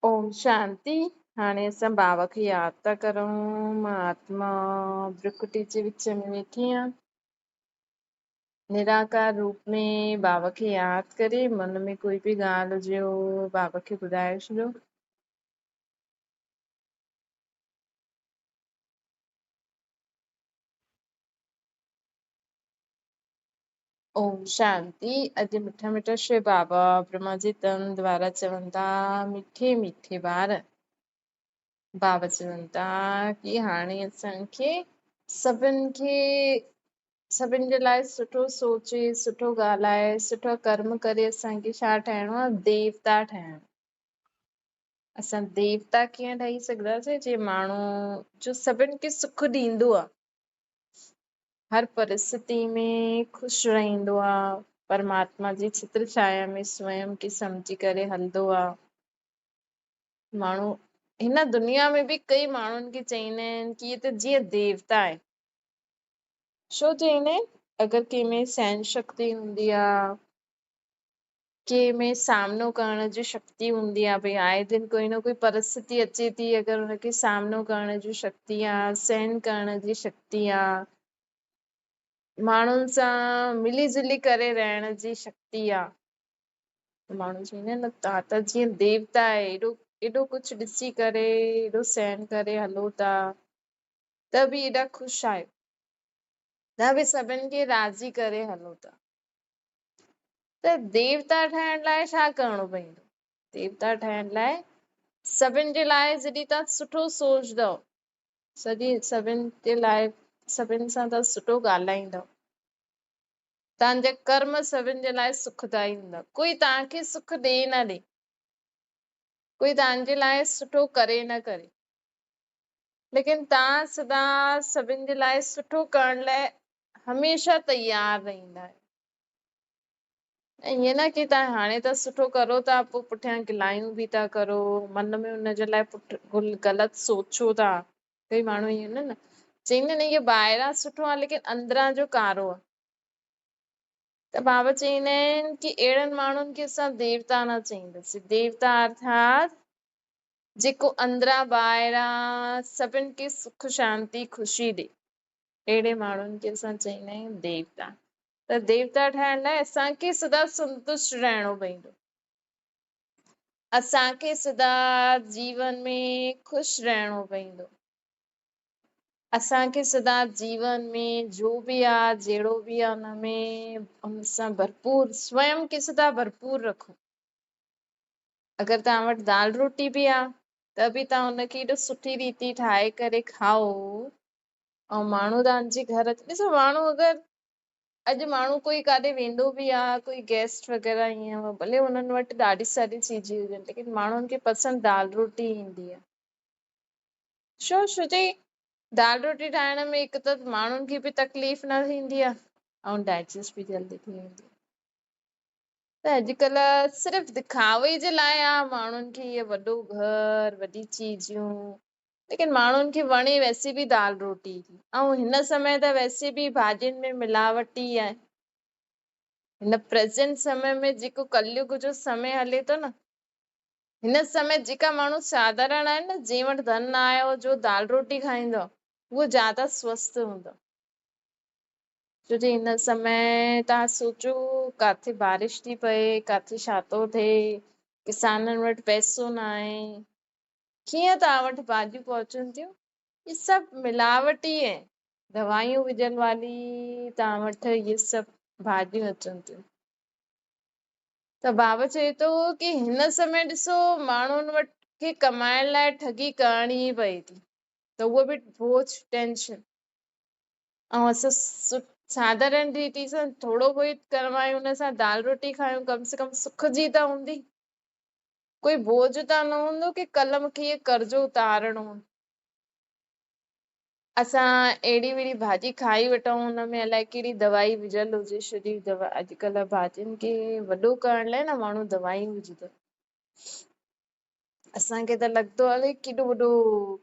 اوم شانتي. هاڻي اسان بابا کي ياد ٿا ڪرون. مان آتما برڪٽي جي وچ ۾ ويٺي آهيان. نراڪار روپ ۾ بابا کي ياد ڪري من ۾ ڪوئي به ڳالهه هجي اهو بابا کي ٻڌائي ڇڏيو. اوم شانتي. اڄ مٺا مٺا شري بابا برهما جي تن دوارا چون ٿا، مٺي مٺي ٻار. بابا چون ٿا ڪي هاڻي اسان کي سڀن کي سڀن جي لاءِ سٺو سوچي، سٺو ڳالهائي، سٺو ڪرم ڪري اسان کي ڇا ٺاهڻو آهي؟ ديوتا ٺاهڻو. اسان ديوتا ڪيئن ٺهي سگهنداسين؟ جي ماڻهو جو سڀن کي سک ڏيندو آهي، هر پرسٿتي ۾ خوش رهندو آهي، پرماتما جي ڇتر ڇايا ۾ سويم کي سمجهي ڪري هلندو آهي ماڻهو. هن دنيا ۾ به ڪئي ماڻهن کي چئيندا آهن ڪي هي ته جيئن ديوتا آهي. ڇو چئيندا آهن؟ اگر ڪنهن ۾ سهن شڪتي هوندي آهي، ڪنهن ۾ سامنو ڪرڻ جي شڪتي هوندي آهي، ڀئي آئي دن ڪوئي نه ڪوئي پرسٿتي اچي ٿي، اگر هن کي سامنو ڪرڻ جي شڪتي آهي، سهن ڪرڻ جي شڪتي آهي، ماڻهن سان ملي جلي ڪري رهڻ جي شڪتي آهي، ته ماڻهو چوندا آهن نه توهان ته جيئن ديوتا آهي، ايڏو ڪجهه ڏسي ڪري، ايڏو سهن ڪري هلو ٿا، ته به ايڏا خوش آهيو، ته به سڀن کي راضي ڪري هلو ٿا. ته ديوتا ٺاهڻ لاءِ ڇا ڪرڻو پوندو؟ ديوتا ٺاهڻ لاءِ سڀن جي لاءِ جڏهن توهان سٺو سوچندؤ، سڄي سڀن جي لاءِ سڀن سان توهان سٺو ڳالهائيندؤ، توهان جا ڪرم سڀن جي لاءِ سکدائي هوندا. ڪوئي توهان کي سک ڏي نه ڏي، ڪوئي توهان جي لاءِ سٺو ڪري نه ڪري، ليڪن توهان سدا سڀن جي لاءِ سٺو ڪرڻ لاءِ هميشه تيار رهندا آهيو. ۽ ائين نه ڪي توهان هاڻي ته سٺو ڪرو ٿا، پوءِ پٺيان گلايون به ٿا ڪرو، من ۾ ان جي لاءِ پٺ غلط سوچو ٿا. ڪئي ماڻهو ائين نه چوندا آهن اهو ٻاهران سٺو آهي ليڪن اندران جو ڪارو آهي. ته بابا چوندا آهن ڪي اهڙن ماڻهن کي اسان ديوتا نه چئينداسين. ديوتا ارٿات جيڪو اندران ٻاهران سڀن کي سک شانتي خوشي ڏي، اهڙي ماڻهن کي اسان چئيندا آهيون ديوتا. ته ديوتا ٺاهڻ لاءِ اسان کي سدا سنتشٽ رهڻو پوندو، اسان کي سدا جيون ۾ خوش رهڻو پوندو، اسان کي سدا جيون ۾ جو به آهي جهڙو به آهي ان ۾ ان سان ڀرپور سويم کي سدا ڀرپور رکو. اگر توهان وٽ دال روٽي به آهي ته به توهان ان کي ايڏو سٺي ريتي ٺاهي ڪري کائو، ۽ ماڻهو توهان جي گهر اچي ڏسو، ماڻهو اگر اڄ ماڻهو ڪوئي ڪاڏي ويندو به آهي، ڪوئي گيسٽ وغيره ائين ڀلي هنن وٽ ڏاڍي ساري چيزون هجن، ليڪن ماڻهن کي پسند دال روٽي ايندي آهي. ڇو؟ ڇو جي دال روٽي ٺاهڻ ۾ هڪ ته ماڻهن کي به تڪليف نه ٿيندي آهي ۽ ڊائجسٽ به جلدي ٿي ويندي آهي. ته اڄڪلهه صرف دکاوي جي لاءِ آهي ماڻهن کي اهو وڏو گهر، وڏي چيزون، ليڪن ماڻهن کي وڻي ويسي به دال روٽي ٿي. ۽ هن سمي ته ويسي به ڀاڄين ۾ ملاوٽي آهي. هن پريزنٽ سمي ۾ جيڪو ڪليگ جو سمي هلي ٿو نه، هن سمي جيڪا ماڻهو ساڌارڻ آهن نه، جنهن وٽ ڌن نه آهي، جو دال روٽي کائيندو اهو زياده سوسٿ هوندو. ڇو جي هن سمي توهان سوچو ڪاٿي بارش ٿي پئي، ڪاٿي ڇا ٿو ٿئي، ڪسانن وٽ پئسو نه آهي، ڪيئن توهان وٽ ڀاڄيون پهچن ٿيون؟ اهي سڀ ملاوٽي آهن، دوائيون وجهڻ واري توهان وٽ اهي سڀ ڀاڄيون اچن ٿيون. ته بابا چئي ٿو ڪي هن سمي ڏسو ماڻهن وٽ کي ڪمائڻ لاءِ ٺڳي ڪرڻي ئي پئي ٿي، ته اهو به بوجه ٽينشن. ۽ اسان ساڌارڻ ريتي سان ٿورو بهت ڪمايون، ان سان دال روٽي کايون، ڪم سي ڪم سک جي ته هوندي، ڪوئي بوجه ته نه هوندو ڪي ڪل مون کي اهو قرضو اتارڻو آهي. اسان اهڙي وڙي ڀاڄي کائي وٺون، هن ۾ الائي ڪهڙي دوائي وجهيل هجي. شرير دوا اڄڪلهه ڀاڄين کي وڏو ڪرڻ لاءِ نه ماڻهو دوائيون وجهندا. اسان کي ته لڳندو آهي الائي ڪيڏو وڏو،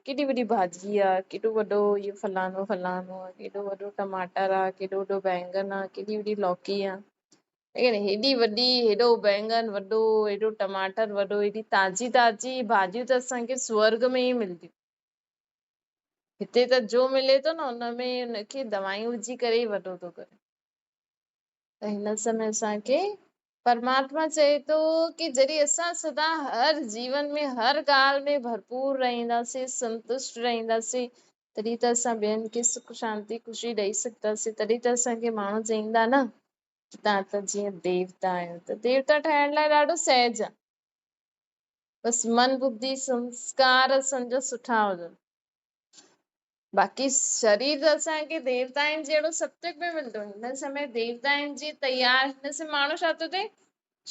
ڪيڏي وڏي ڀاڄي آهي، ڪيڏو وڏو اهو فلاڻو فلاڻو آهي، ڪيڏو وڏو ٽماٽر آهي، ڪيڏو وڏو بينگن آهي، ڪيڏي وڏي لوڪي آهي. ليڪن هيڏي وڏي، هيڏو بينگن وڏو، هيڏو ٽماٽر وڏو، هيڏي تازي تازي ڀاڄيون ته اسان کي سورڳ ۾ ئي ملنديون. هتي ته جو ملي ٿو نه ان ۾ ان کي دوائيون وجهي ڪري ئي وڏو ٿو ڪري. ته هن سمي اسان کي پرماتما چئي ٿو ڪي جڏهن اسان سدا هر جيون ۾ هر ڳالهه ۾ ڀرپور رهنداسين، سنتشٽ رهنداسين، تڏهن ته اسان ٻين کي سک شانتي خوشي ڏئي سگهنداسين. تڏهن ته اسان کي ماڻهو چئيندا نه ڪي توهان ته جيئن ديوتا آهيو. ته ديوتا ٺاهڻ لاء ڏاڍو سهج آهي، بس من ٻڌي سنسڪار اسان جا سٺا هجن، باقي شرير ته اسان کي ديوتائن جهڙو سڀ ڪجهه به ملندو. هن سمي ديوتائن جي تيار، هن سمي ماڻهو ڇا ٿو ٿئي،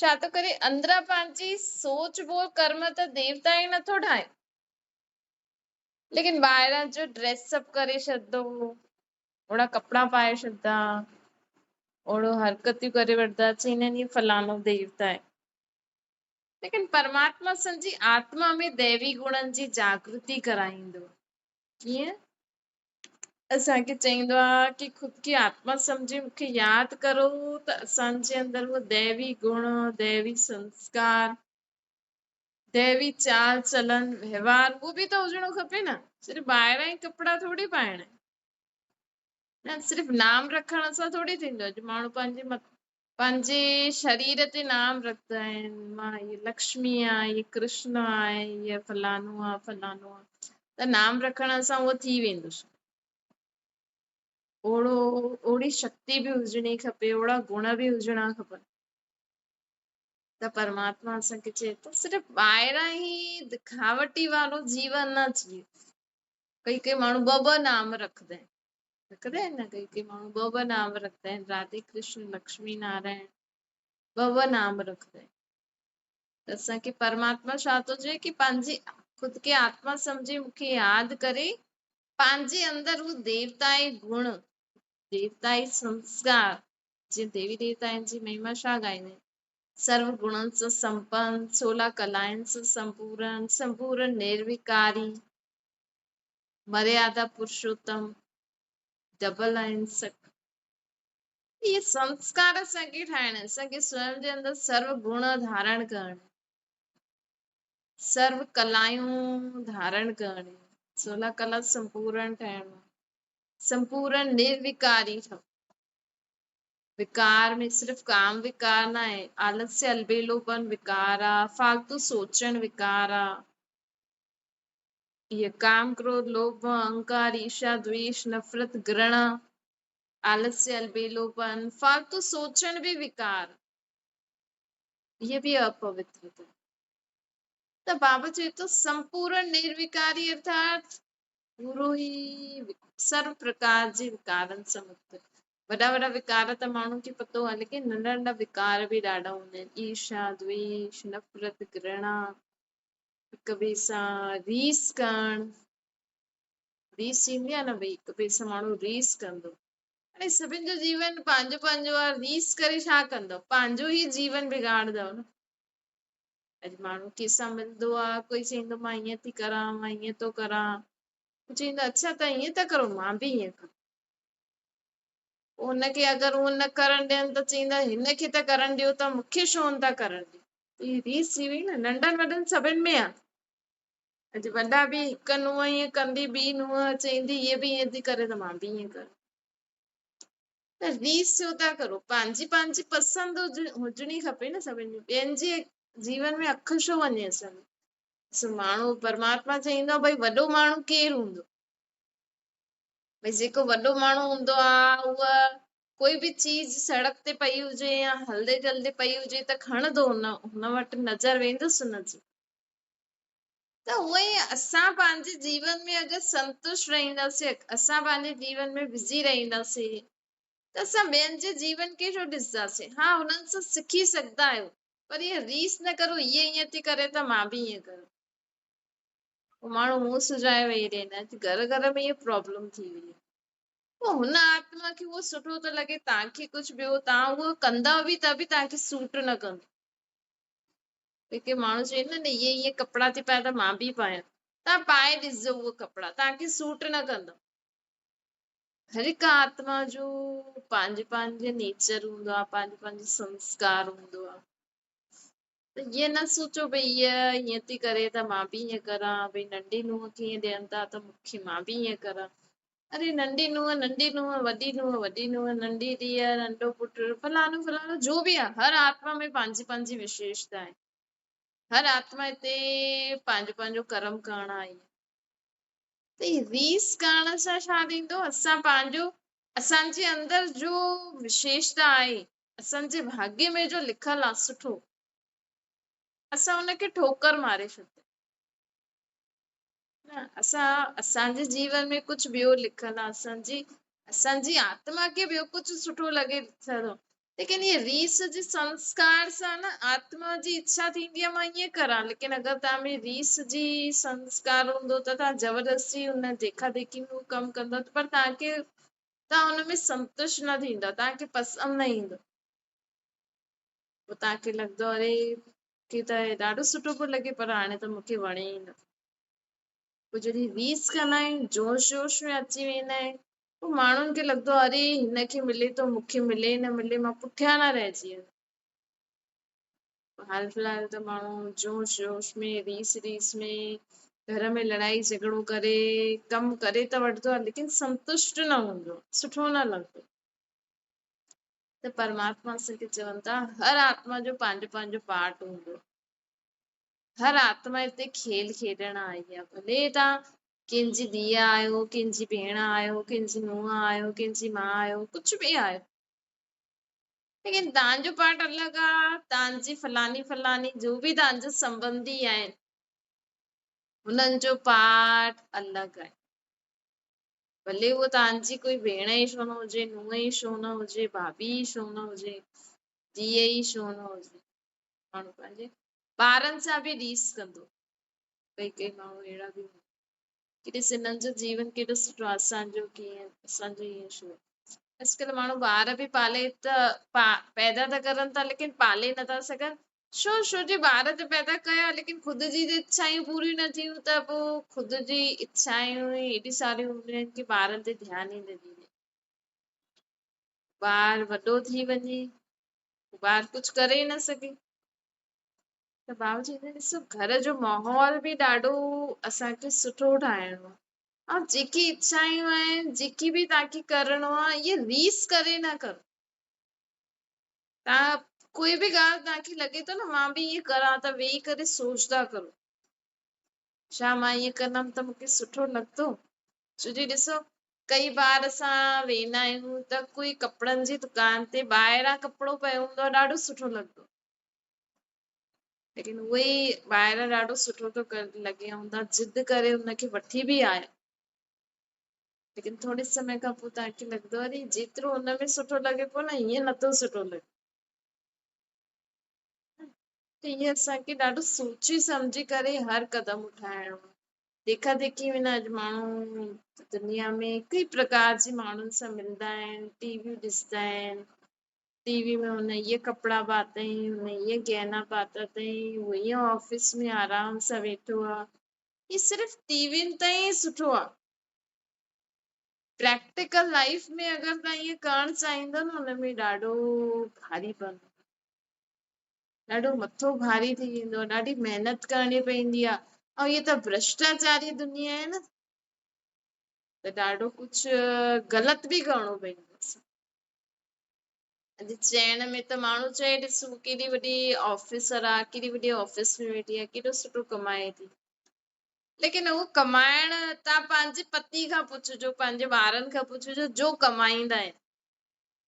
ڇا ٿو ڪري، اندران پنهنجي سوچ ٻول ڪرم ته ديوتا ئي نٿو ٺاهي، ليڪن ٻاهران جو ڊريس اپ ڪري ڇڏندو، اوڙا ڪپڙا پائي ڇڏندا، اوڙو حرڪتيون ڪري وٺندا، چئيندا آهن هي فلاڻو ديوتا آهي. ليڪن پرماتما اسان جي آتما ۾ ديوي گڻن جي جاگرتي ڪرائيندو. ڪيئن؟ اسان کي چئيندو آ ڪي خود کي آتما سمجهي مون کي ياد ڪرو ته اسان جي اندر اهو ديوي گڻ، ديوي سنسڪار، ديوي چال چلن وهنوار اهو به ته هجڻو کپي نه. صرف ٻاهران ئي ڪپڙا ٿوري پائڻا آهن نه، صرف نام رکڻ سان ٿوري ٿيندو. اڄ ماڻهو پنهنجي شرير تي نام رکندا آهن، مان هيء لڪشمي آهيان، هيء ڪرشن آهي، هيء فلانو آهي، فلانو آهي، ته نام رکڻ سان اهو ٿي ويندو. اوڙي شڪتي به هجڻي کپي، اوڙا گڻ به هجڻا کپن. ته پرماتما اسان کي چئي ٿو صرف ٻاهران ئي دکاوٽي وارو جيون نه جيئو. ڪئي ڪئي ماڻهو ٻه ٻه نام رکندا آهن، رکندا آهن نه؟ ڪئي ڪئي ماڻهو ٻه ٻه نام رکندا آهن، راڌي ڪرشن لڪشمي نارائڻ، ٻه ٻه نام رکندا آهن. ته اسان کي پرماتما ڇا ٿو چئي ڪي پنهنجي خود کي آتما سمجهي مون کي ياد ڪري پنهنجي اندر هو ديوتائي گڻ، ديوتائي سنسڪار، جيئن ديوي ديوتائن جي مهما ڇا ڳائيندا آهن، سرو گڻن سان سمپن، سولا ڪلائن سان سمپورن، سمپورن نروڪاري، مريادا پرشوتم، ڊبل اهنسڪ. اهي سنسڪار اسان کي ٺاهڻا آهن. اسان کي سويم جي اندر سرو گڻ ڌارڻ ڪرڻا آهن، سرو ڪلائون ڌارڻ ڪرڻ، سولا ڪلا سمپورن ٺاهڻو، سمپورن نروڪاري ٺهو. وڪار ۾ صرف ڪام وڪار نه آهي، آلسيه البيلوپن وڪار آ، فالتو سوچڻ وڪار آ، اهي ڪام ڪروڌ لوڀ اهنڪار ايرشا دويش نفرت گرڻا، آلسيه البيلوپن، فالتو سوچڻ به وڪار، اهي به اپوترتا. ته بابا چئي ٿو سمپورن نروڪاري ارٿات پورو ئي سرو پرڪار جي وڪارن سان مڪت. وڏا وڏا وڪار ته ماڻهن کي پتو آهي، ليڪن ننڍا ننڍا وڪار به ڏاڍا هوندا آهن، ايرشا دويش نفرت گرڻا، هڪ ٻئي سان ريس ڪرڻ، ريس ايندي آهي نه ڀئي، هڪ ٻئي سان ماڻهو ريس ڪندو. هاڻي سڀن جو جيون پنهنجو پنهنجو آهي، ريس ڪري ڇا ڪندو، پنهنجو ئي جيون بگاڙندو نه. اڄ ماڻهو ڪنهن سان ملندو آهي، ڪوئي چئيندو مان ائين ٿي ڪران، مان ائين ٿو ڪران، ڪوئي چئيندو اڇا ته ائين ٿا ڪرو، مان به ائين ڪران. پوءِ هن کي اگر اهو نه ڪرڻ ڏين ته چئيندا هن کي ته ڪرڻ ڏيو ته مون کي ڇو نه ٿا ڪرڻ ڏيو. هي ريس ٿي وئي نه، ننڍن وڏن سڀن ۾ آهي. اڄ وڏا به هڪ نونهن ائين ڪندي، ٻي نونهن چئيندي هيء به ائين ٿي ڪري ته مان به ائين ڪران. ته ريس ڇو ٿا ڪرو، پنهنجي پنهنجي پسند هجڻي کپي نه سڀن جي، ٻين جي جيون ۾ اک ڇو وڃي اسان جي. سو ماڻهو پرماتما چئيندو آهي ڀئي وڏو ماڻهو ڪير هوندو، ڀئي جيڪو وڏو ماڻهو هوندو آهي اها ڪوئي به چيز سڙڪ تي پئي هجي يا هلندي چلندي پئي هجي ته کڻندو، هن وٽ نظر ويندس هن جي. ته اونئن ئي اسان پنهنجي جيون ۾ اگر سنتشٽ رهنداسين، اسان پنهنجي جيون ۾ بزي رهنداسين ته اسان ٻين جي جيون کي ڇو ڏسنداسين. ها هنن سان سکي سگهندا آهيو، پر اها ريس نه ڪرو، هيء ائين ٿي ڪري ته مان به ائين ڪران. پوءِ ماڻهو منهن سجائي ويهي رهندا آهن. گهر گهر ۾ اها پرابلم ٿي وئي آهي. پوءِ هن آتما کي اهو سٺو ٿو لڳي، توهان کي ڪجهه ٻيو، توهان اهو ڪندؤ به ته به توهان کي سوٽ نه ڪندو. ڪي ڪي ماڻهو چون نه، هيءَ ائين ڪپڙا ٿي پائي ته مان به پايان، توهان پائي ڏسجو اهو ڪپڙا، توهان کي سوٽ نه ڪندو. هر هڪ آتما جو پنهنجو پنهنجو نيچر هوندو آهي، پنهنجو پنهنجو سنسڪار هوندو آهي. ته ائين نه سوچو ڀئي هيءَ ائين ٿي ڪري ته مان به ائين ڪران، ڀئي ننڍي ننهن کي ائين ڏين ٿا ته مون کي مان به ائين ڪران. اري ننڍي ننهن ننڍي ننهن، وڏي ننهن وڏي ننهن، ننڍي ڌيءَ ننڍو پٽ، فلاڻو فلاڻو جو به آهي، هر آتما ۾ پنهنجي پنهنجي وشيشتا آهي. هر آتما هتي پنهنجو پنهنجو ڪرم ڪرڻ آئي آهي. ته هي ريس ڪرڻ سان ڇا ٿيندو، اسان پنهنجو اسان جي اندر جو وشيشتا آهي، اسان جي ڀاڳيه ۾ جو لکيل آهي سٺو، اسان ان کي ٺوڪر ماري ڇڏيندا نه. اسان جي جيون ۾ ڪجهه ٻيو لکيل آهي، اسان جي آتما کي ٻيو ڪجهه سٺو لڳي ٿو، ليڪن هيءَ ريس جي سنسڪار سان نه آتما جي اڇا ٿيندي آهي مان ائين ڪران، ليڪن اگر توهان ۾ ريس جي سنسڪار هوندو ته توهان زبردستي ان ديکا ديکي ۾ اهو ڪم ڪندؤ، پر توهان ان ۾ سنتشٽ نه ٿيندؤ، توهان کي پسند نه ايندو. پوءِ توهان کي لڳندو اري مون کي ته ڏاڍو سٺو پيو لڳي پر هاڻي ته مون کي وڻي ئي نٿو. پوءِ جڏهن ريس ڪندا آهيون جوش جوش ۾ اچي ويندا آهن، پوءِ ماڻهن کي لڳندو آهي اري هن کي ملي ٿو مون کي ملي نه ملي، مان پٺيان نه رهجي وڃان. حال في الحال ته ماڻهو جوش جوش ۾ ريس ريس ۾ گهر ۾ لڙائي جهڳڙو ڪري ڪم ڪري ته وٺندو آهي، ليڪن سنتشٽ نه هوندو، سٺو نه لڳندو. ته پرماتما اسان کي چون ٿا هر آتما جو پنهنجو پنهنجو پارٽ هوندو، هر آتما هتي کيل کيڏڻ آئي آهي. ڀلي توهان ڪنهن جي ڌيءَ آهيو، ڪنهن جي ڀيڻ آهيو، ڪنهن جي ننهن آهيو، ڪنهن جي ماءُ آهيو، ڪجهه به آهيو، ليڪن توهان جو پارٽ الڳ آهي. توهان جي فلاني فلاني جو به توهان جا سنٻنڌي آهن هنن جو پارٽ الڳ آهي. ڀلي اهو توهان جي ڪوئي ڀيڻ ئي ڇو نه هجي، ننهن ئي ڇو نه هجي، ڀاڀي ئي ڇو نه هجي، ڌيءَ ئي ڇو نه هجي، ماڻهو پنهنجي ٻارن سان به ريس ڪندو. ڪئي ڪئي ماڻهو اهڙا به هوندا ڪه ڏس هنن جو جيون ڪيڏو سٺو آهي، اسان جو ڪيئن، اسان جو ائين ڇو آهي. اڄڪلهه ماڻهو ٻار به پالي ته پيدا ته ڪرن ٿا ليڪن پالي نٿا سگهن. ڇو؟ ڇو جي ٻار ته پيدا ڪيا ليڪن خود جي ته اڇائون پوريون نه ٿيون، ته پوءِ خود جي اڇائون ئي ايڏي ساريون هونديون آهن ڪه ٻارن تي ڌيان ئي نه ڏيندا. ٻار وڏو ٿي وڃي، ٻار ڪجهه ڪري ئي نه سگهي. ته بابا چوندا آهن ڏسو گهر جو ماحول به ڏاڍو اسان کي سٺو ٺاهڻو آهي، ۽ جيڪي اڇائون آهن، جيڪي به توهان کي ڪرڻو آهي، اهي ريس ڪري نه ڪرو. توهان ڪوئي به ڳالهه توهان کي لڳي ٿو نه مان به ائين ڪران، ته ويهي ڪري سوچدا ڪرو ڇا مان ائين ڪندم ته مون کي سٺو لڳندو. ڇو جي ڏسو ڪئي بار اسان ويندا آهيون ته ڪوئي ڪپڙن جي دڪان تي ٻاهران ڪپڙو پيو هوندو آهي، ڏاڍو سٺو لڳندو، ليڪن اهو ئي ٻاهران ڏاڍو سٺو ٿو لڳي ۽ توهان ضد ڪري هن کي وٺي به آيا، ليڪن ٿوري سمي کان پوءِ توهان کي لڳندو اري جيترو هن ۾ سٺو لڳي پيو نه هيئن نٿو سٺو لڳي. ته ائين اسان کي ڏاڍو سوچي سمجهي ڪري هر قدم اٺائڻو آهي. ديکا ديکي ۾ نه اڄ ماڻهو دنيا ۾ ڪئي پرڪار جي ماڻهن سان ملندا آهن، ٽي ويون ڏسندا آهن، ٽي وي ۾ هن اهي ڪپڙا پاتائين، هن اهي گهنا پاتا اٿئي، هو ائين آفيس ۾ آرام سان ويٺو آهي. هي صرف ٽي وين تائين ئي سٺو آهي. پريڪٽيڪل لائيف ۾ اگر توهان ائين ڪرڻ چاهيندؤ نه هن ۾ ڏاڍو ڀاري پوندو، ڏاڍو مٿو ڀاري ٿي ويندو آهي، ڏاڍي محنت ڪرڻي پوندي آهي. ۽ هيءَ ته ڀرشٽاچاري دنيا آهي نه، ته ڏاڍو ڪجهه غلط به ڪرڻو پوندو آهي. اڄ چئڻ ۾ ته ماڻهو چئي ڏس هو ڪيڏي وڏي آفيسر آهي، ڪيڏي وڏي آفيس ۾ ويٺي آهي، ڪيڏو سٺو ڪمائي ٿي، ليڪن اهو ڪمائڻ توهان پنهنجي پتي کان پڇجو، پنهنجي ٻارن کان پڇجو جو ڪمائيندا آهن.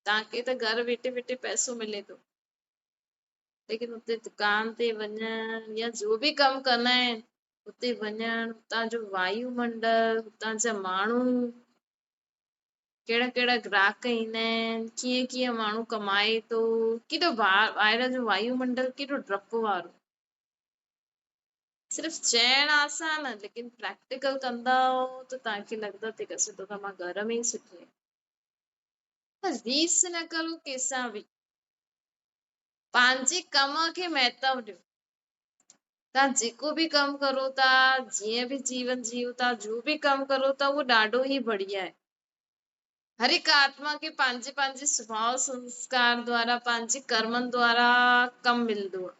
توهان کي ته گهر ويٺي ويٺي پئسو ملي ٿو، ليڪن اتي دڪان تي وڃڻ يا جو به ڪم ڪندا آهن اتي وڃڻ، اتان جو وايومنڊل، اتان جا ماڻهو، ڪهڙا ڪهڙا گراهڪ ايندا آهن، ڪيئن ڪيئن ماڻهو ڪمائي ٿو، ڪيڏو ٻاهر جو وايومنڊل ڪيڏو ڊپ وارو. صرف چئڻ آسان آهي، ليڪن پريڪٽيڪل ڪندؤ ته توهان کي لڳندو تنهن کان سٺو ته مان گهر ۾ ئي سٺي آهيان. ته ريس نه ڪرو ڪنهن سان به، پنهنجي ڪم کي مهتو ڏيو. توهان جيڪو به ڪم ڪرو ٿا، جيئن به جيون جيئو ٿا، جو به ڪم ڪرو ٿا، اهو ڏاڍو ئي بڙهيا آهي. हर हिकु आत्मा खे पंहिंजे पंहिंजे स्वभाव संस्कार द्वारा, पंहिंजे कर्मनि द्वारा कमु मिलंदो आहे।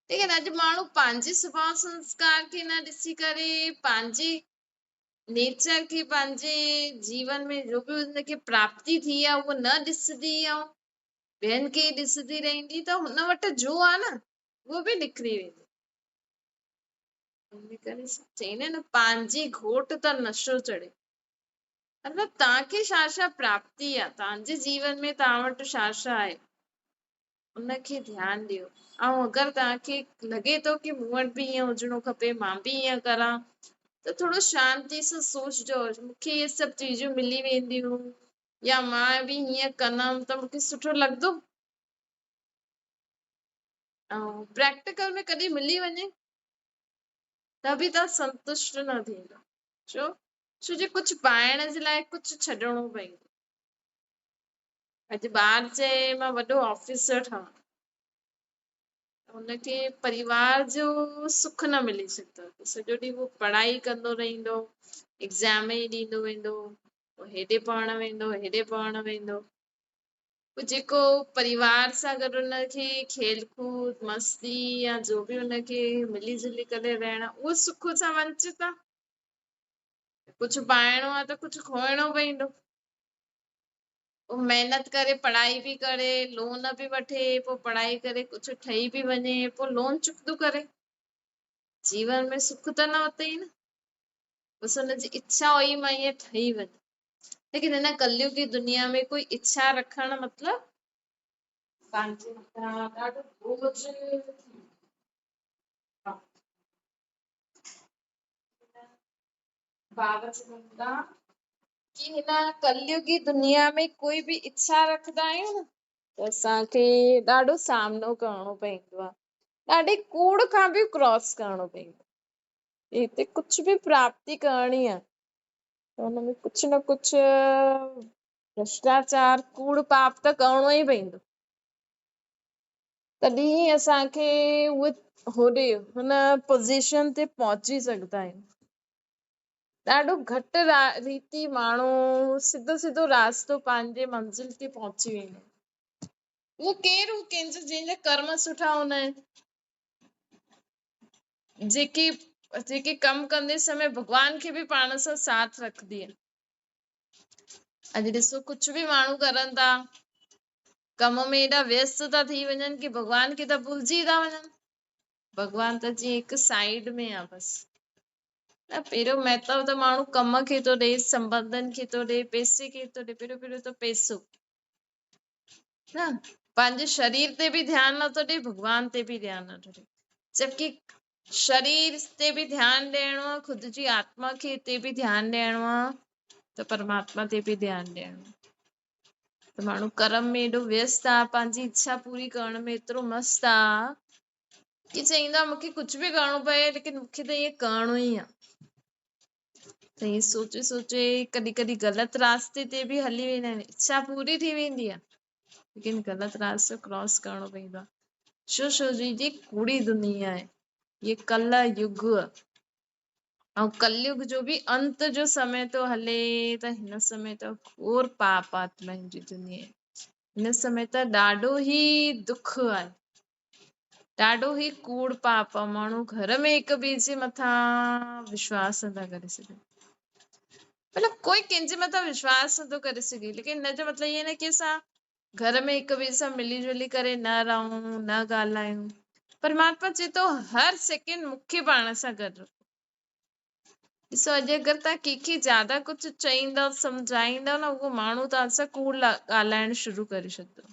लेकिन अॼु माण्हू पंहिंजे स्वभाव संस्कार खे न ॾिसी करे, पंहिंजे नेचर खे, पंहिंजे जीवन में जो बि हुनखे प्राप्ति थी आहे उहो न ॾिसंदी ऐं ॿियनि खे ॾिसंदी रहंदी, त हुन वटि जो आहे न उहो बि निकिरी वेंदो। इन करे चईंदा आहिनि न, पंहिंजी घोट त नशो चढ़े। मतिलबु तव्हांखे छा छा प्राप्ति आहे, तव्हांजे जीवन में तव्हां वटि छा छा आहे, उनखे ध्यानु ॾियो। ऐं अगरि तव्हांखे लॻे थो की मूं वटि बि ईअं हुजणो खपे, मां बि ईअं करां, त थोरो शांति सां सोचिजो, मूंखे इहे सभु चीज़ूं मिली वेंदियूं या मां बि हीअं कंदमि त मूंखे सुठो लॻंदो। ऐं प्रैक्टिकल में कॾहिं मिली वञे त बि तव्हां संतुष्ट न थींदा। छो? छो जो कुझु पाइण जे लाइ कुझु छॾिणो पवंदो। अॼु ॿार चए मां वॾो ऑफिसर ठहां, हुनखे परिवार जो सुख न मिली सघंदो। सॼो ॾींहुं उहो पढ़ाई कंदो रहंदो, एग्ज़ाम ई ॾींदो वेंदो, पोइ हेॾे पढ़णु वेंदो, हेॾे पढ़णु वेंदो। पोइ जेको परिवार सां गॾु हुनखे खेल कूद, मस्ती या जो बि हुनखे मिली जुली करे रहणु, उहो सुख सां वंचित आहे। कुझु पाइणो आहे त कुझु खोइणो पवंदो। पोइ महिनत करे, पढ़ाई बि करे, लोन बि वठे, पोइ पढ़ाई करे कुझु ठही बि वञे, पोइ लोन चुकतो करे। जीवन में सुख त न अथई न, बसि हुनजी इच्छा हुई मां ईअं ठही वञा। लेकिन हिन कलयुगी दुनिया में कोई इच्छा रखणु मतिलबु पंहिंजे मथां ॾाढो बोझ थी वेंदो। बाबा चवनि था की हिन कलयुगी दुनिया में कोई बि इच्छा रखंदा आहियूं न, त असांखे ॾाढो सामनो करिणो पवंदो आहे, ॾाढे कूड़ खां बि क्रॉस करिणो पवंदो आहे। हिते कुझु बि प्राप्ति करणी आहे त हुन में कुझु न कुझु भ्रष्टाचार, कूड़ पाप त करिणो ई पवंदो, तॾहिं ई असांखे उहो होॾे हुन पोज़ीशन ते पहुची सघंदा आहियूं। ॾाढो घटि रीति माण्हू सिधो सिधो रास्तो पंहिंजे मंज़िल ते पहुची वेंदो। उहो केरु? उहो कंहिंजो? जंहिंजा कर्म सुठा हूंदा आहिनि, जेके जेके कमु कंदे समय भॻवान खे बि पाण सां साथ रखंदी आहे। अॼु ॾिसो कुझु बि माण्हू करनि था, कम में एॾा व्यस्त था थी वञनि की भॻवान खे त भुलिजी था वञनि। भॻवान त जीअं हिकु साइड में आहे बसि। न पहिरियों महत्व त माण्हू कम खे थो ॾे, संबंधनि खे थो ॾे, पैसे खे थो ॾे, पहिरियों पहिरियों त पैसो न, पंहिंजे शरीर ते बि ध्यानु नथो ॾे, भॻवान ते बि ध्यानु नथो ॾे। जबकि शरीर ते बि ध्यानु ॾियणो आहे, ख़ुदि जी आत्मा खे ते बि ध्यानु ॾियणो आहे, त परमात्मा ते बि ध्यानु ॾियणो आहे। त माण्हू कर्म में एॾो व्यस्त आहे, पंहिंजी इच्छा पूरी करण में एतिरो मस्त आहे की चईंदो आहे मूंखे कुझु बि करिणो पए, लेकिन मूंखे त ईअं करिणो ई आहे। त ईअं सोचे सोचे कॾहिं कॾहिं ग़लति रास्ते ते बि हली वेंदा आहिनि। इच्छा पूरी थी वेंदी आहे, लेकिन ग़लति रास्तो क्रॉस करिणो पवंदो आहे। छो? छो जो हीअ कूड़ी दुनिया आहे, इहे कल युग ऐं कलयुग जो बि अंत जो समय थो हले, त हिन समय त घोर पाप आत्माउनि जी दुनिया आहे। हिन समय त ॾाढो ई दुख आहे, ॾाढो ई कूड़ पाप आहे। माण्हू घर में हिक ॿिए जे मथां विश्वास नथा करे सघनि, मतिलबु कोई कंहिंजे मथां विश्वास नथो करे सघे। लेकिन हिन जो मतिलबु इहो न की असां घर में हिक ॿिए सां मिली जुली करे न रहूं, न ॻाल्हायूं। परमात्मा चए थो हर सेकेंड मूंखे पाण सां गॾु रखो। ॾिसो अॼु अगरि तव्हां कंहिंखे ज़्यादा कुझु चईंदव, सम्झाईंदव न, उहो माण्हू तव्हां सां कूड़ ॻाल्हाइणु शुरू करे छॾींदो,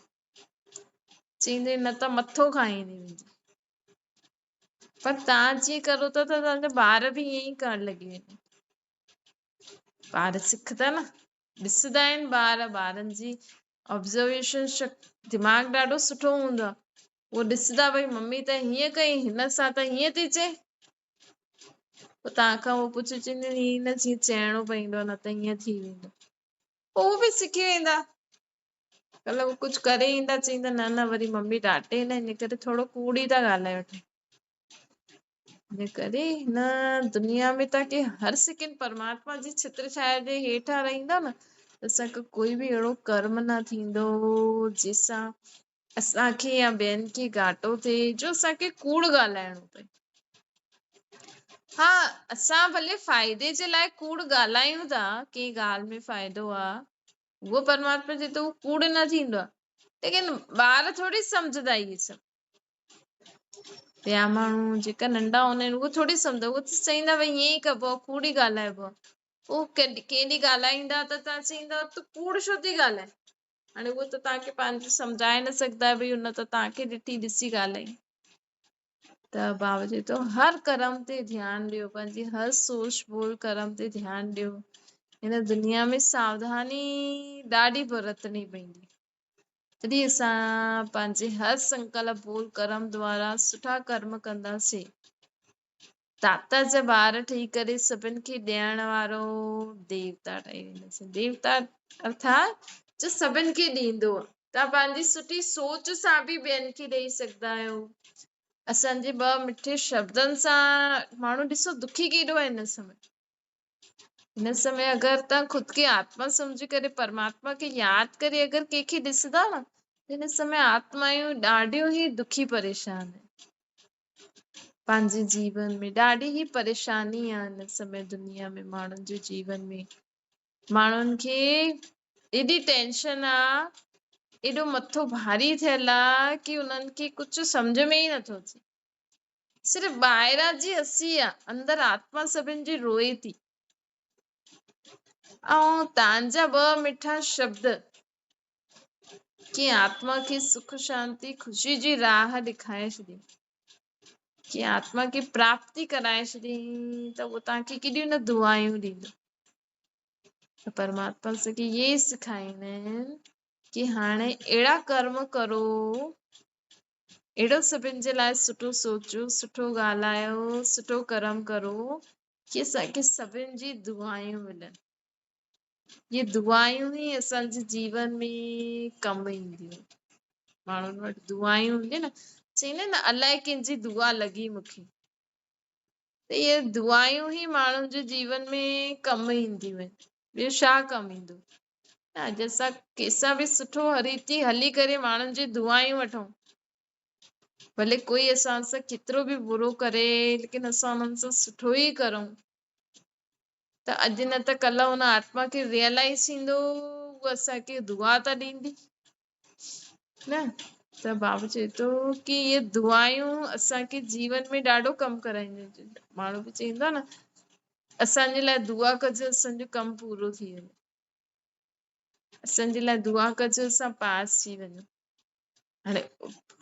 चईंदो न त मथो खाईंदी मुंहिंजो। पर तव्हां जीअं करो था त तव्हांजा ॿार बि ईअं ई करणु लॻी वेंदा। ॿार सिखंदा न, ॾिसंदा आहिनि ॿार, ॿारनि जी ऑब्ज़र्वेशन शक्ति, दिमाग़ ॾाढो सुठो हूंदो आहे। उहो ॾिसंदा भई मम्मी त हीअं कई, हिन सां त हीअं थी चए, पोइ तव्हां खां उहो पुछे चवंदी हीअं न जीअं चइणो पवंदो आहे, न त हीअं थी वेंदो। पोइ उहो बि सिखी वेंदा। कल्ह उहो कुझु करे ईंदा, चईंदा न न वरी मम्मी डांटे न, इन करे थोरो कूड़ ई था ॻाल्हाए वठूं। इन करे हिन दुनिया में तव्हांखे हर सेकेंड परमात्मा जी छित्र छाया जे हेठां रहींदा न, اسان کان ڪوئي به اهڙو ڪرم نه ٿيندو جنهن سان اسان کي يا ٻين کي گهاٽو ٿئي، جو اسان کي ڪوڙ ڳالهائڻو پئي. ها، اسان ڀلي فائدي جي لاء ڪوڙ ڳالهايون ٿا، ڪنهن ڳالهه ۾ فائدو آ، اهو پرماتما چئي ٿو ڪوڙ نه ٿيندو آ، ليڪن ٻار ٿوري سمجهندا اهي سڀ. ٻيا ماڻهو جيڪا ننڍا هوندا آهن اهي ٿوري سمجهندا، اهي ته چئيندا ڀئي ائين ئي ڪبو آ، ڪوڙ ئي ڳالهائبو آ. پوء ڪنهن ڏينهن ڳالهائيندا ته توهان چئيندا تون ڪوڙ ڇو ٿي ڳالهائين؟ هاڻي اهو ته توهان کي پنهنجو سمجهائي نه سگهندا ڀئي هن ته توهان کي ڏٺي ڏسي ڳالهائي. ته بابا چئي ٿو هر ڪرم تي ڌيان ڏيو، پنهنجي هر سوچ ٻول ڪرم تي ڌيان ڏيو. هن دنيا ۾ ساوڌاني ڏاڍي برتڻي پوندي، تڏهن اسان پنهنجي هر سنڪلپ ٻول ڪرم دوارا سٺا ڪرم ڪنداسين. داتا جا ٻار ٺهي ڪري سڀن کي ڏيڻ وارو ديوتا ٺهي وينداسين. ديوتا ارٿات جو سڀن کي ڏيندو آهي. توهان پنهنجي سٺي سوچ سان به ٻين کي ڏيئي سگهندا آهيو. اسان جي ٻه مٺي شبدن سان ماڻهو ڏسو دکي ڪيڏو آهي هن سمي. هن سمي اگر توهان خود کي آتما سمجهي ڪري پرماتما کي ياد ڪري اگر ڪنهن کي ڏسندا نه، هن سمي آتمايون ڏاڍيون ئي دکي پريشان آهن. پنهنجي جيون ۾ ڏاڍي ئي پريشاني آهي هن سمي دنيا ۾ ماڻهن جي جيون ۾. ماڻهن کي ايڏي ٽينشن آ، ايڏو مٿو ڀاري ٿيل آ ڪي انهن کي ڪجهه سمجهه ۾ ئي نٿو اچي. صرف ٻاهران جي هسي آ، اندر آتما سڀن جي روئي ٿي. ۽ تان جا ٻه مٺا شبد ڪي آتما کي سک شانتي خوشي جي راهه ڏيکاري ڇڏي، ڪي آتما کي پراپتي ڪرائي ڇڏي، ته اهو توهان کي ڪيڏيون نه دعايون ڏيندو. ته پرماتما اسان کي اهي سيکاريندا آهن ڪي هاڻي اهڙا ڪرم ڪرو، اهڙو سڀن جي لاء سٺو سوچو، سٺو ڳالهايو، سٺو ڪرم ڪرو ڪي اسان کي سڀن جي دعايون ملن. اهي دعايون ئي اسان جي جيون ۾ ڪم اينديون. ماڻهن وٽ دعايون هونديون نه، چئيندا آهن نه الائي ڪنهن جي دعا لڳي مون کي، ته اهي دعايون ئي ماڻهن جي جيون ۾ ڪم اينديون آهن، ٻيو ڇا ڪم ايندو؟ نه اڄ اسان ڪنهن سان به سٺو ريتي هلي ڪري ماڻهن جي دعايون وٺون، ڀلي ڪوئي اسان سان ڪيترو به برو ڪري ليڪن اسان انهن سان سٺو ئي ڪرون، ته اڄ نه ته ڪلهه ان آتما کي ريئلائز ٿيندو، هو اسان کي دعا ته ڏيندي نه. ته بابا چئي ٿو ڪي اهي دعايون اسان کي جيون ۾ ڏاڍو ڪم ڪرائينديون آهن. ماڻهو به چئيندو آهي نه اسان جي لاء دعا ڪجو اسان جو ڪم پورو ٿي وڃي، اسان جي لاء دعا ڪجو اسان پاس ٿي وڃون. هاڻي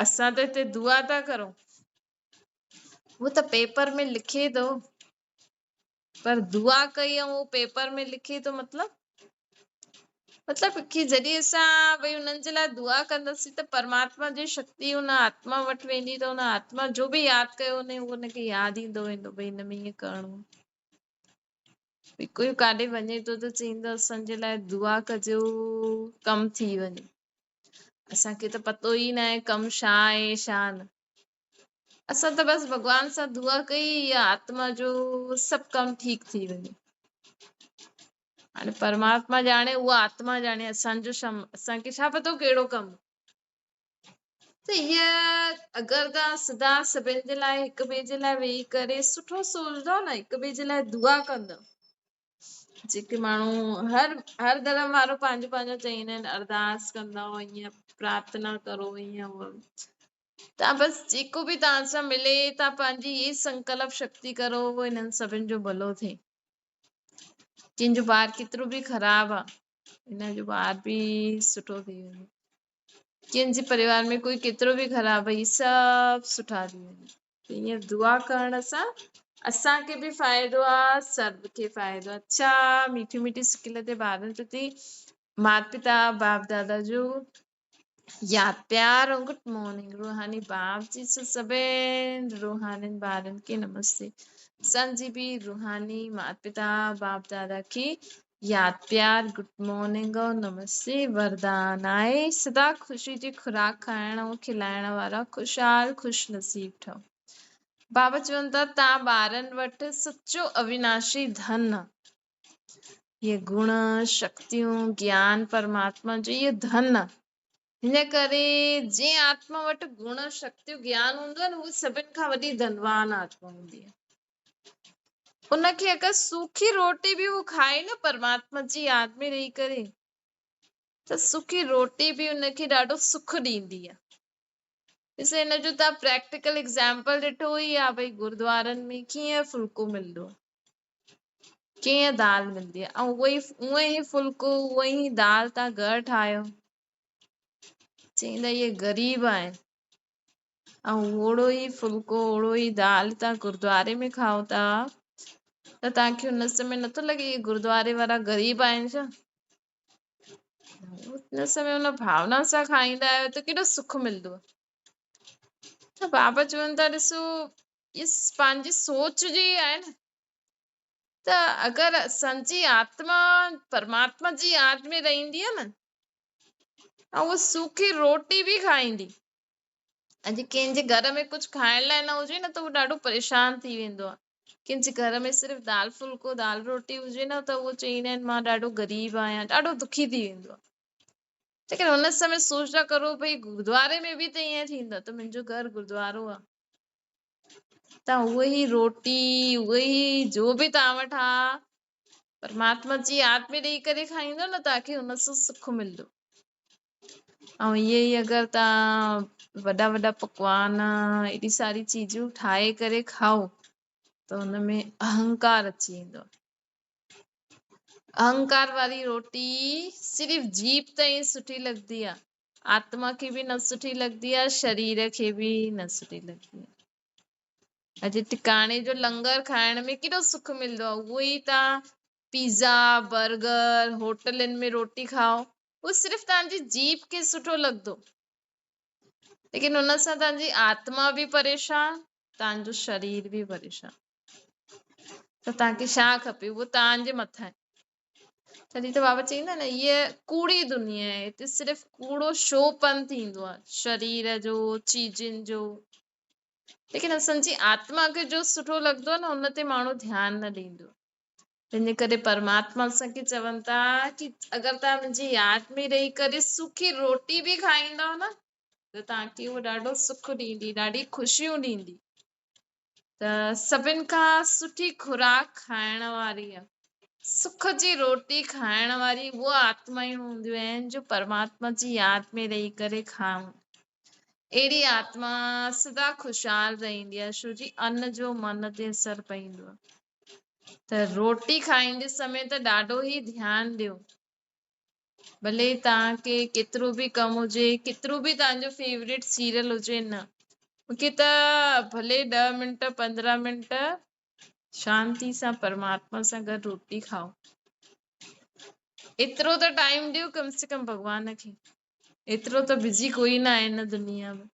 اسان ته هتي دعا ٿا ڪرون، هو ته پيپر ۾ لکي ٿو، پر دعا ڪئي ۽ اهو پيپر ۾ لکي ٿو، مطلب ڪي جڏهن اسان ڀئي انهن جي لاء دعا ڪنداسين ته پرماتما جي شڪتي ان آتما وٽ ويندي، ته ان آتما جو به ياد ڪيو وڃي اهو ان کي ياد ايندو ويندو ڀئي هن ۾ ائين ڪرڻو. ڀئي ڪوئي ڪاڏي وڃي ٿو ته چئيندو اسان جي لاء دعا ڪجو ڪم ٿي وڃي. اسان کي ته پتو ئي ناهي ڪم ڇا آهي ڇا نه، اسان ته بس ڀڳوان سان دعا ڪئي يا آتما جو سڀ ڪم ٺيڪ ٿي وڃي. هاڻي پرماتما ڄاڻي، اها آتما ڄاڻي، اسان جو ڇا، اسان کي ڇا پتو ڪهڙو ڪم. ته هيء اگر توهان سدا سڀن جي لاء هڪ ٻئي جي لاء ويهي ڪري سٺو سوچندؤ نه، هڪ ٻئي جي لاء دعا ڪندؤ، جيڪي ماڻهو هر هر ڌرم وارو پنهنجو پنهنجو چئيندا آهن ارداس ڪندؤ، ائين پرارٿنا ڪرو، ائين هو، تان بس جيڪو به توهان سان ملي تان پنهنجي هي سنڪلپ شڪتي ڪرو انهن سڀن جو ڀلو ٿئي. ڪنهن جو ٻار ڪيترو به خراب آ ان جو ٻار به سٺو ٿي وڃي، ڪنهن جي پريوار ۾ ڪوئي ڪيترو به خراب آ هي سڀ سٺا ٿي وڃي. ته ائين دعا ڪرڻ سان اسان کي به فائدو آ، سرب کي فائدو آ. اڇا ميٺي ميٺي سڪل تي ٻارن پرتي مات پتا باپ دادا جو ياد پيار ۽ گڊ مارننگ. روحاني باپ جي سڀن روحانين ٻارن کي نمستي. اسان جي به روحاني مات پتا باپ دادا کي ياد پيار گڊ مارننگ ۽ نمستي. وردان آهي سدا خوشي جي خوراڪ کائڻ ۽ کلائڻ وارا خوشحال خوش نصيب ٺهو. بابا چون ٿا تان ٻارن وٽ سچو اويناشي ڌن آ. اهي گڻ، شڪتيون، گيان پرماتما جو اهو ڌن آ. هن ڪري جنهن آتما وٽ گڻ، شڪتيون، گيان هوندو آهي نه هو سڀن کان وڏي ڌنوان آتما هوندي آهي. ان کي اگر سوکي روٽي به هو کائي نه پرماتما جي ياد ۾ رهي ڪري ته سوکي روٽي به ان کي ڏاڍو سک ڏيندي آهي. ڏسو هن جو توهان پريڪٽيڪل ايگزامپل ڏٺو ئي آهي ڀئي گردوارن ۾ ڪيئن ڦلڪو ملندو آهي، ڪيئن دال ملندي آهي ۽ اهو ئي اونئن ئي ڦلڪو اونئن ئي دال توهان گهر ٺاهيو، چئيندا اهي غريب آهن ۽ اوڙو ئي ڦلڪو اوڙو ئي دال توهان گردواري ۾ کائو ٿا ته توهان کي ان سمي نٿو لڳي اهي گردواري وارا غريب آهن ڇا؟ ان سمي ان ڀاونا سان کائيندا آهيو ته ڪيڏو سک ملندو آهي. ته بابا چون ٿا ڏسو اهي پنهنجي سوچ جي آهي نه ته اگر اسان جي آتما پرماتما جي ياد ۾ رهندي آهي نه ۽ اها سوکي روٽي به کائيندي. اڄ ڪنهن جي گهر ۾ ڪجهه کائڻ لاء نه هجي نه ته اهو ڏاڍو پريشان ٿي ويندو آهي. ڪنهن جي گهر ۾ صرف دال ڦلڪو دال روٽي هجي نه ته اهو چئيندا آهن مان ڏاڍو غريب آهيان، ڏاڍو دکي ٿي ويندو آهي. ليڪن هن سمي سوچ ٿا ڪرو ڀئي گردواري ۾ به ته ائين ٿيندو ته منهنجو گهر گردوارو آهي، ته اهو ئي روٽي اهو ئي جو به توهان وٽ آهي پرماتما جي ياد ۾ ڏيئي ڪري کائيندو نه توهان کي ان سان سک ملندو. ۽ ائين ئي اگر توهان وڏا وڏا پڪوان ايڏي ساري چيزون ٺاهي ڪري کائو ته ان ۾ اهنڪار اچي ويندو. اهنڪار واري روٽي صرف جيب تائين سٺي لڳندي آهي، آتما کي به نه سٺي لڳندي آهي، شرير کي به نه سٺي لڳندي آهي. اڄ ٽڪاڻي جو لنگر کائڻ ۾ ڪيڏو سک ملندو آهي، اهو ئي توهان پيزا، برگر، هوٽلن ۾ روٽي کائو، اهو صرف توهان جي جيب کي سٺو لڳندو، ليڪن ان سان توهان جي آتما به پريشان، توهان جو شرير به پريشان. ته توهان کي ڇا کپي اهو توهان جي مٿان آهي. تڏهن ته بابا چئيندا آهن نه هيء ڪوڙي دنيا آهي، هتي صرف ڪوڙو شو پن ٿيندو آهي، شرير جو، چيزن جو، ليڪن اسان جي آتما کي جو سٺو لڳندو آهي نه ان تي ماڻهو ڌيان نه ڏيندو. تنهنجي ڪري پرماتما اسان کي چون ٿا ڪي اگر توهان منهنجي ياد ۾ رهي ڪري سوکي روٽي به کائيندؤ نه ته توهان کي اهو ڏاڍو سک ڏيندي، ڏاڍي خوشيون ڏيندي. ته سڀن کان سٺي خوراڪ کائڻ واري آهي، سک جي روٽي کائڻ واري اهو آتمائون هونديون آهن جو پرماتما جي ياد ۾ رهي ڪري کائون. اهڙي آتما سدا خوشحال رهندي آهي، ڇو جي ان جو من تي اثر پوندو آهي. ته روٽي کائيندي سمي ته ڏاڍو ئي ڌيان ڏيو، ڀلي توهان کي ڪيترو به ڪم هجي، ڪيترو به توهان جو فيوريٽ سيريل هجي نه، مونکي ته ڀلي 10 منٽ 15 منٽ شانتي سان پرماتما سان گڏ روٽي کائو، ايترو ته ٽائيم ڏيو ڪم سي ڪم ڀڳوان کي، ايترو ته بزي ڪوئي نه آهي هن دنيا ۾.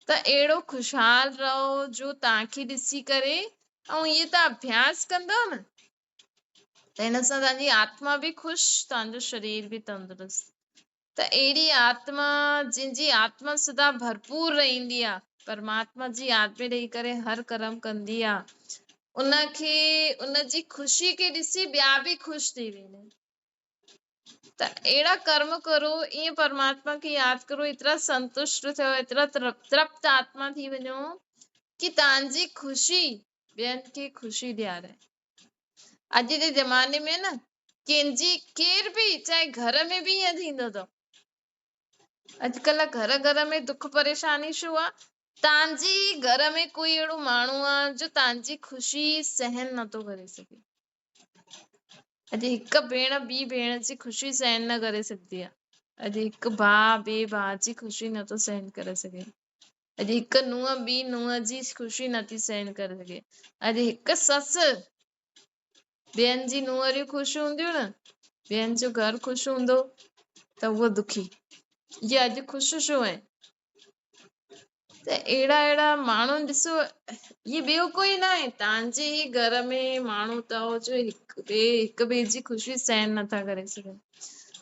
ته اهڙو خوشحال رهو جو توهان کي ڏسي ڪري ۽ اهي توهان اڀياس ڪندؤ نه ته هن سان توهان جي آتما به خوش، توهان جو شرير به تندرست. ته اهڙي آتما جنهن جي آتما سدا ڀرپور رهندي آ، پرماتما جي ياد ۾ رهي ڪري هر ڪرم ڪندي آ، ان کي ان جي خوشي کي ڏسي ٻيا به خوش ٿي ويندا آهن. ته اهڙا ڪرم ڪرو، ائين پرماتما کي ياد ڪرو، ايترا سنتشٽ ٿيو، ايترا ترپت آتما ٿي وڃو ڪي توهان جي خوشي ٻين کي خوشي ڏياري. اڄ جي زماني ۾ نه ڪنهن جي ڪير به چاهي گهر ۾ به ائين ٿيندو اٿو. اڄڪلهه گهر گهر ۾ دک پريشاني ڇو آ؟ توهان جي ئي گهر ۾ ڪوئي اهڙو ماڻهو آ جو توهان جي خوشي سهن نٿو ڪري سگهي. اڄ هڪ ڀيڻ ٻي ڀيڻ جي خوشي سهن نه ڪري سگهندي آ. اڄ هڪ ڀاء ٻئي ڀاء جي خوشي نٿو سهن ڪري سگهي. اڄ هڪ نونهن ٻي نونهن جي خوشي نٿي سهن ڪري سگهي. اڄ هڪ سس ٻين جي نونهريون خوش هونديون نه، ٻين جو گهر خوش هوندو ته اهو دکي. اهي اڄ خوش ڇو آهن؟ ته اهڙا اهڙا ماڻهو ڏسو، اهي ٻيو ڪوئي نه آهي، توهان جي ئي گهر ۾ ماڻهو اٿو جو هڪ ٻئي جي خوشي سهن نٿا ڪري سگهن.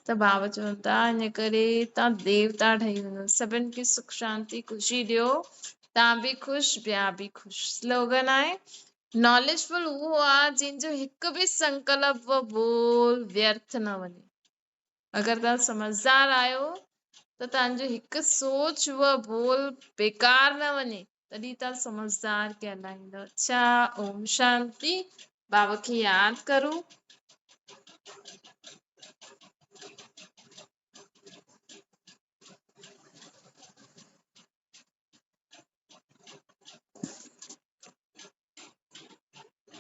ته بابا چون ٿا ان ڪري توهان ديوتا ٺهي وڃو، سڀن کي سک شانتي خوشي ڏيو، توهان به خوش ٻيا به خوش. سلوگن آهي. ناليجفل اهو آ جنهن جو هڪ به سنڪلپ و ٻول ويرٿ نه وڃي. اگر توهان سمجهدار آهيو ته توهان جو هڪ سوچ و ٻول بيڪار نه وڃي، تڏهن توهان سمجهدار ڪهلائيندؤ. اڇا، اوم شانتي. بابا کي ياد ڪرو.